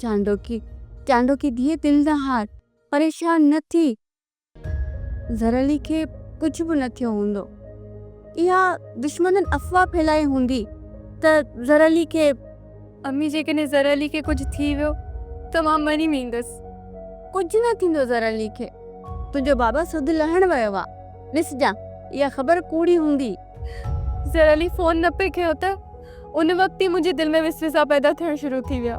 چانڊوڪي، چانڊوڪي ڌيء دل نه هار، پريشان نه ٿي. زرعلي کي ڪجهه به نه ٿيو هوندو. اها دشمنن افواهه ڦهلائي هوندي ته زرعلي کي. امي جيڪڏهن زرعلي کي ڪجهه ٿي ويو ته مان مري ويندس. ڪجهه نه ٿيندو زرعلي کي. تنهنجو بابا سڌ لهڻ ويو آ. ڏسجان اها خبر ڪوڙي هوندي. زرعلي فون نه پئي کنيو ته ان وقت ئي منهنجي دل ۾ وسوسا پيدا ٿيڻ شروع ٿي ويا.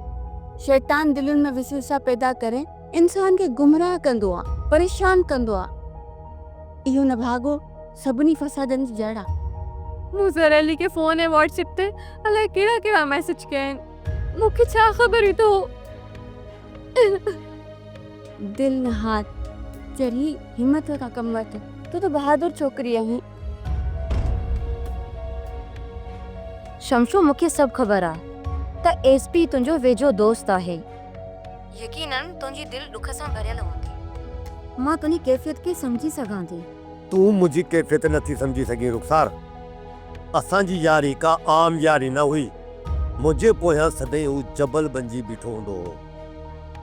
شيطان دلين ۾ وسوسا پيدا ڪري انسان کي گمراهه ڪندو آ، پريشان ڪندو آ. اهو نڀاڳو سڀني فسادن جي جڙ آ. مون زھر علي کي فون ۽ واٽس ايپ تي الائي ڪهڙا ڪهڙا ميسيج ڪيا آهن. مون کي ڇا خبر هئي ته هو. دل نه هار چري، همت کان ڪم وٺ، تون ته بهادر ڇوڪري آهين. شمشو مون کي سڀ خبر آ ته ايس پي تنهنجو ويجهو دوست آهي. يقينن تنهنجي دل ڏک سان ڀريل هوندي. مان تنهنجي ڪيفيت کي سمجهي سگهان ٿي. تون منهنجي ڪيفيت نه ٿي سمجهي سگهين رخسار. اسان جي ياري ڪا عام ياري نه هئي. منهنجي پويان سدائين هو جبل بنجي بيٺو هوندو هو.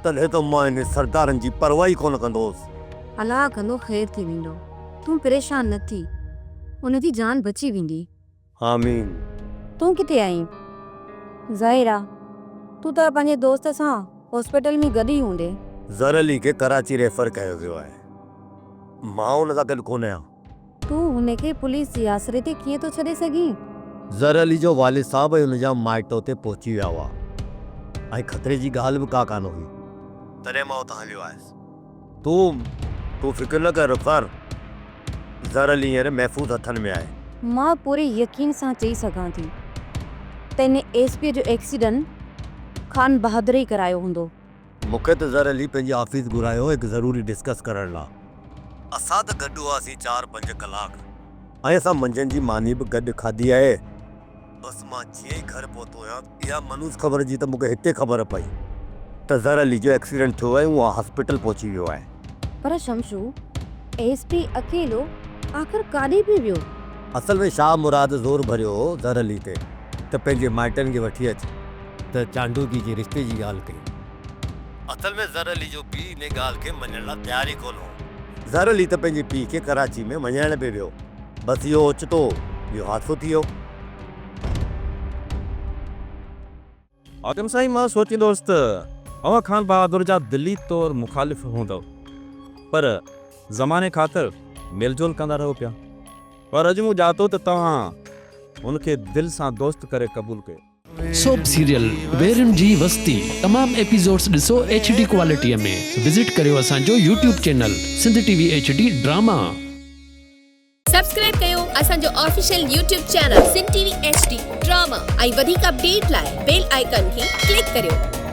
تڏهن ته مان انهن سردارن جي پرواهه ئي ڪونه ڪندو هوس. الله ڪندو خير ٿي ويندو. تون پريشان نه ٿي. ان جي جان بچي ويندي. آمين. تون ڪٿي آهين؟ ظاهر آ تون ته پنهنجي دوست سان هاسپيٽل ۾ گڏ ئي هوندين. زھر علي کي ڪراچي ريفر ڪيو ويو آهي. مان ان سان گڏ ڪونه آهيان. تون هن کي پوليس جي آسري تي ڪيئن ٿو ڇڏي سگهين؟ زھر علي جو والد صاحب ۽ ان جا مائٽ اتي پهچي ويا هئا ۽ خطري جي ڳالهه به ڪا ڪانه هئي. تڏهن مان اتان هليو آيس. تون تون فڪر نه ڪر رخسار. زھر علي هينئر محفوظ هٿن ۾ آهي. مان پوري يقين سان چئي سگهان ٿي ته ان ايس پيء جو ايڪسيڊنٽ خان بهادر ئي ڪرايو هوندو. مون کي ته زھر علي پنهنجي آفيس گهرايو هڪ ضروري ڊسڪس ڪرڻ لا. اسان ته گڏ هئاسين چار پنج ڪلاڪ ۽ اسان منجهند جي ماني به گڏ کاڌي آهي. بس مان جيئن ئي گهر پهتو آهيان اها منحوس خبر جي ته مون کي هتي خبر پئي ته زھر علي جو ايڪسيڊنٽ ٿيو آهي ۽ هو هاسپيٽل پهچي ويو آهي. پر شمشو ايس پي اڪيلو آخر ڪاڏي پئي ويو؟ اصل ۾ شاهه مراد زور ڀريو هو زھر علي تي ته پنهنجي مائٽن کي وٺي اچ ته چانڊوڪي جي رشتي جي ڳالهه ڪيون. اصل ۾ زھر علي جو پيء انهي ڳالهه کي مڃڻ لاء تيار ئي ڪونه هو. زھر علي ته پنهنجي پيء کي ڪراچي ۾ مڃائڻ پئي ويو. بس اهو اوچتو اهو حادثو ٿي ويو. حاڪم سائين مان سوچيندو هوس ته اوهان خان بهادر جا دلي طور مخالف هوندؤ پر زماني خاطر ميل جول ڪندا رهو پيا پر اڄ مون ڄاتو ته توهان هن کي دل سان دوست ڪري قبول ڪيو. سوپ سيريل ويرين جي وستي تمام ايپيسوڊس ڏسو ايڇ ڊي ڪوالٽي ۾ وزٽ ڪريو اسان جو YouTube channel Sindh T V H D drama. Subscribe ڪيو اسان جو official YouTube channel Sindh T V H D drama ۽ وڌيڪ اپڊيٽ لاء بيل آئيڪان کي ڪلڪ ڪريو.